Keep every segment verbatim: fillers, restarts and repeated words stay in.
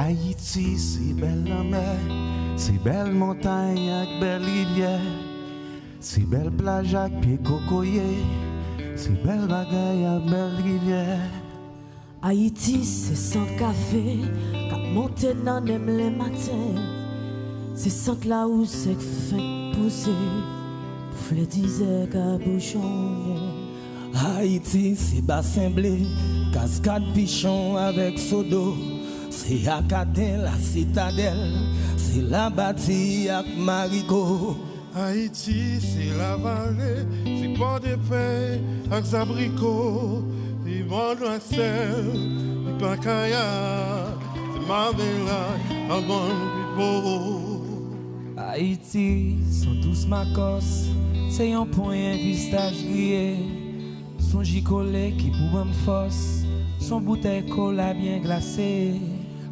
Ayiti se bèl lanmè, se bèl montay ak bèl rivyè, se bèl plaj ak pye kokoye, se bèl bagay ak bèl rivyè. Ayiti se sant kafe k ap monte nan nenm lematen, se sant lawouze k fenk pouse pou flè dizè ka boujonnen. Ayiti se basen ble, kaskad pichon avèk sodo, se Akaden, Lasitadèl, se Labati ak Marigo. Ayiti se lavale, se pòdepè ak zabriko, se mòn ak sèl, se pakaya, se mavela ak mòn pipo. Ayiti se yon dous makòs, se yon ponyen vistaj griye, se yon ji kole ki pou ban m fòs, se yon boutèy kola byen glase.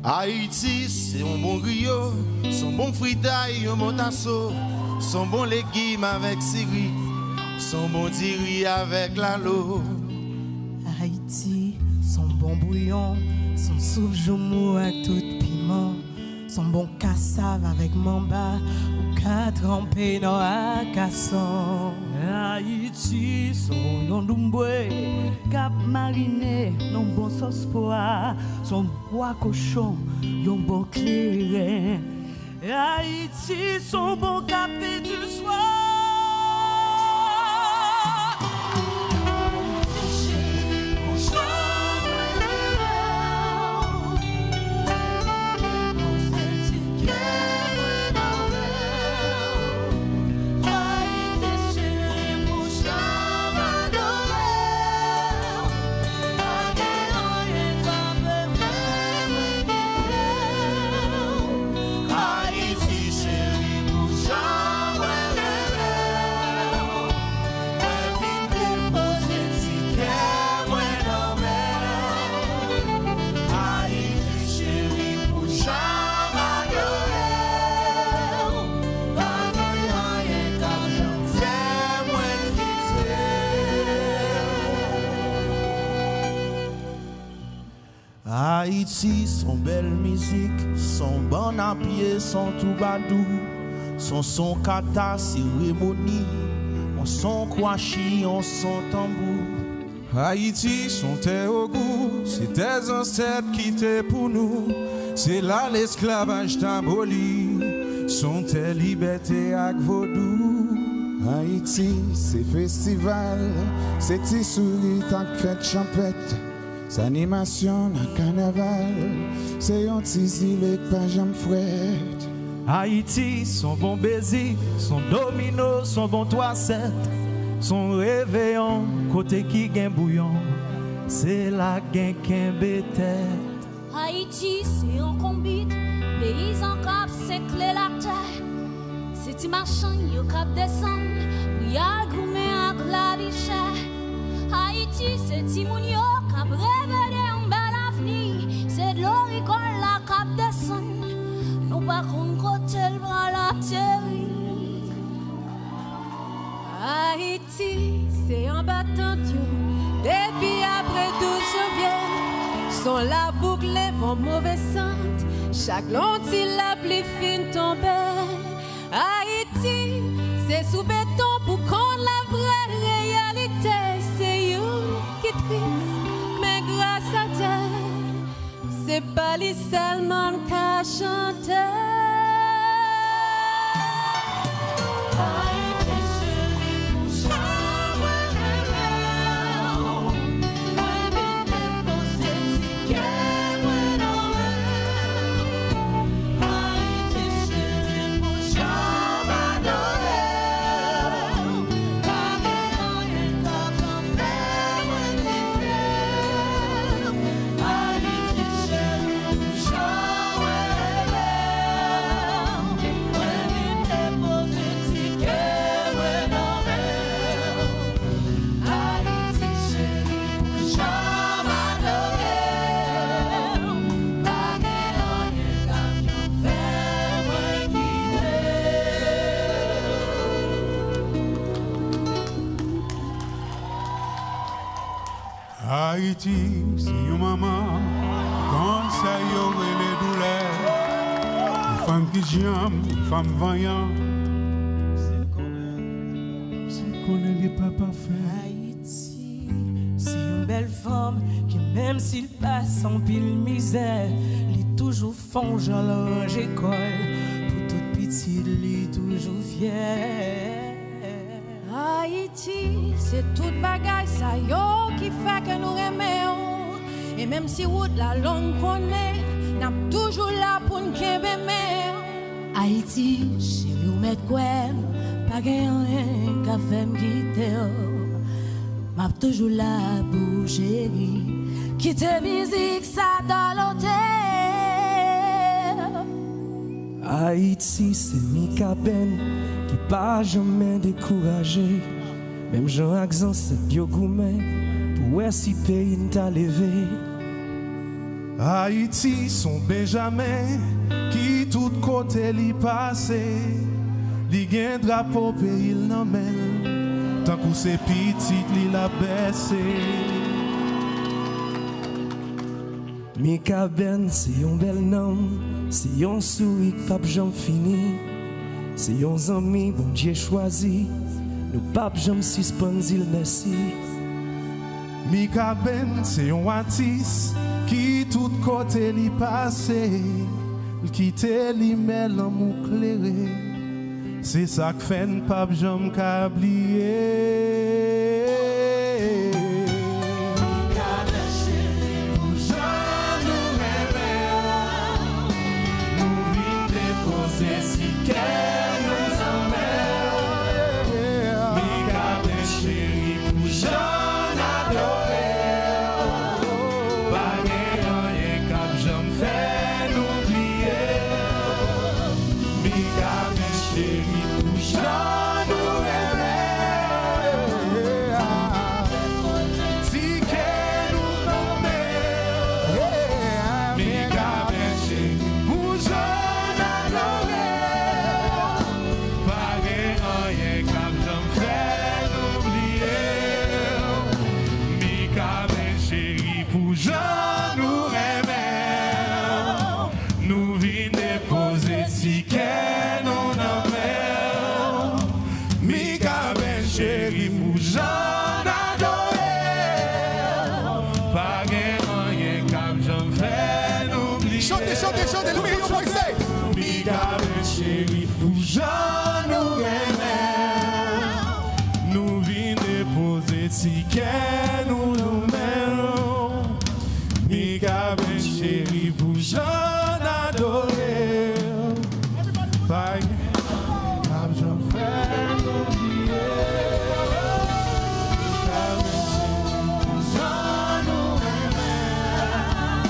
Ayiti se yon bon griyo, se yon bon fritay, yon bon taso, se yon bon legim avèk sirik, se yon bon diri avèk lalo. Ayiti se yon bon bouyon, se yon soup joumou ak tout piman, se yon bon kasav avèk manba ou ka tranpe nan akasan. Ayiti se yon bouyon doumbwe k ap marine nan yon bon sòs pwa, se yon bwa kochon, yon bon kleren. Ayiti se yon bon kafe di swa. Ayiti cheri, pou jan mwen renmen w, mwen vin depoze ti kè mwen nan men w. Ayiti cheri, pou jan m adore w, pa gen anyen k ap janm fè mwen kite w. Ayiti se yon bèl mizik, se yon bann a pye, se yon twoubadou, se yon son kata seremoni, yon son kwachi, yon son tanbou. Ayiti se yon tè ogou, se tè zansèt kite pou nou, se la lesklavaj t aboli, se yon tè libète ak vodou. Ayiti se festival, se ti sourit ak fèt chanpèt. Se animasyon nan kanaval, se yon ti zile k pa janm frèt. Ayiti se yon bon bezik, se yon domino, se yon bon twa sèt, se yon reveyon kote ki gen bouyon, se la gen kenbe tèt. Ayiti se yon konbit, peyizan k ap sekle latè. Se ti machann yo k ap desann pou y al goumen ak lavi chè. Ayiti se timoun yo k ap reve de yon bèl avni. Se dlo rigòl la k ap desann. Nou pa konn kote l pral ateri. Ayiti se anba tant yo depi apre douz janvye. Se yon labouk leve yon move sant chak lè yon ti lapli fin tonbe. Ayiti se sou beton pou konn lavrè reyalite. Se yo ki tris, men gras a Dye, se pa li sèlman m ka chante. Ayiti cheri, pou jan mwen renmen w, mwen vin depoze ti kè mwen nan men w. Ayiti cheri, pou jan m adore w, pa gen anyen k ap fè mwen kite w. Ayiti cheri, pou jan mwen renmen w, mwen vin depoze ti kè mwen nan men w. Ayiti cheri, pou jan m adore w, pa gen anyen k ap janm fè mwen kite w. Ayiti se yon manman, konn sa yo rele doulè. Fanm ki djanm, fanm vanyan. Se konnen li pa pafè. Ayiti, se yon bèl fanm ki menm si l pase anpil mizè, li toujou fè yon jan l ranje kò l. Pou tout pitit li toujou fyè. Ayiti, se tout bagay sa yo ki fè ke nou renmen w. E menm si wout la long konnen, n ap toujou la pou n kenbe men w. Ayiti, cheri, ou mèt kwè m, pa gen anyen k ap fè m kite w. M ap toujou la pou ou, cheri. Kite mizik sa dòlote. Ayiti, se Mikaben ki pa janmen dekouraje. Menm jan ak zansèt yo goumen pou wè si peyi n ta leve. Ayiti s on Benjamen ki tout kote li pase, li gen drapo peyi l nan men l, tankou se pitit li l ap bèse. Mikaben se yon bèl nanm, se yon souri k p ap janm fini, se yon zanmi Bondye chwazi, nou p ap janm sispann di l mèsi. Mikaben se yon atis ki tout kote li pase, l kite limyè lanmou klere. Se sa k fè n p ap janm ka bliye. Mikaben cheri, pou jan nou renmen w, nou vin depoze ti kè nou nan men w. Mikaben cheri, pou jan n adore w, pa gen anyen k ap janm fè nou bliye. Mikaben cheri, pou jan nou renmen w, ti kè nou nan men w. Mikaben cheri, pou jan n adore w, pa gen anyen k ap janm fè nou bliye w. Mikaben cheri, pou jan nou renmen w, nou vin depoze ti kè nou nan men w. Mikaben cheri, pou jan n adore w, pa gen anyen k ap janm fè nou bliye. Chante, chante, chante, let me hear your voice, say. Mikaben cheri, pou jan nou renmen w, nou vin depoze ti kè nou nan men w. Mikaben cheri, pou jan n adore w, pa gen anyen k ap janm fè nou bliye. Mikaben cheri, pou jan nou renmen w,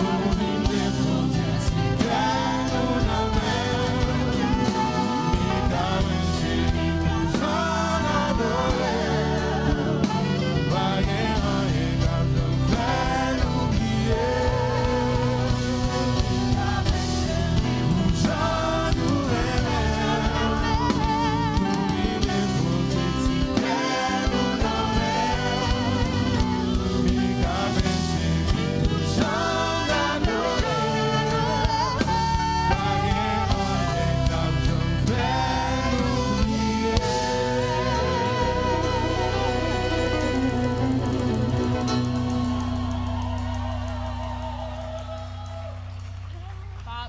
nou vin depoze ti kè nou nan men w. Mikaben cheri, pou jan n adore w, pa gen anyen k ap janm fè nou bliye. Pou jan nou renmen w, nou vin depoze ti kè nou nan men w. Mikaben cheri, pou jan n adore w, pa gen anyen k ap janm fè nou bliye.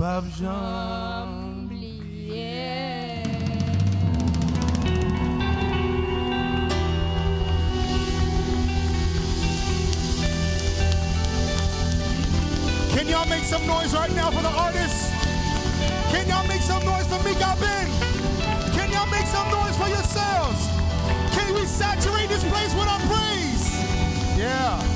P ap janm bliye. Can y'all make some noise right now for the artists? Can y'all make some noise for Mikaben? Can y'all make some noise for yourselves? Can we saturate this place with our praise? Yeah.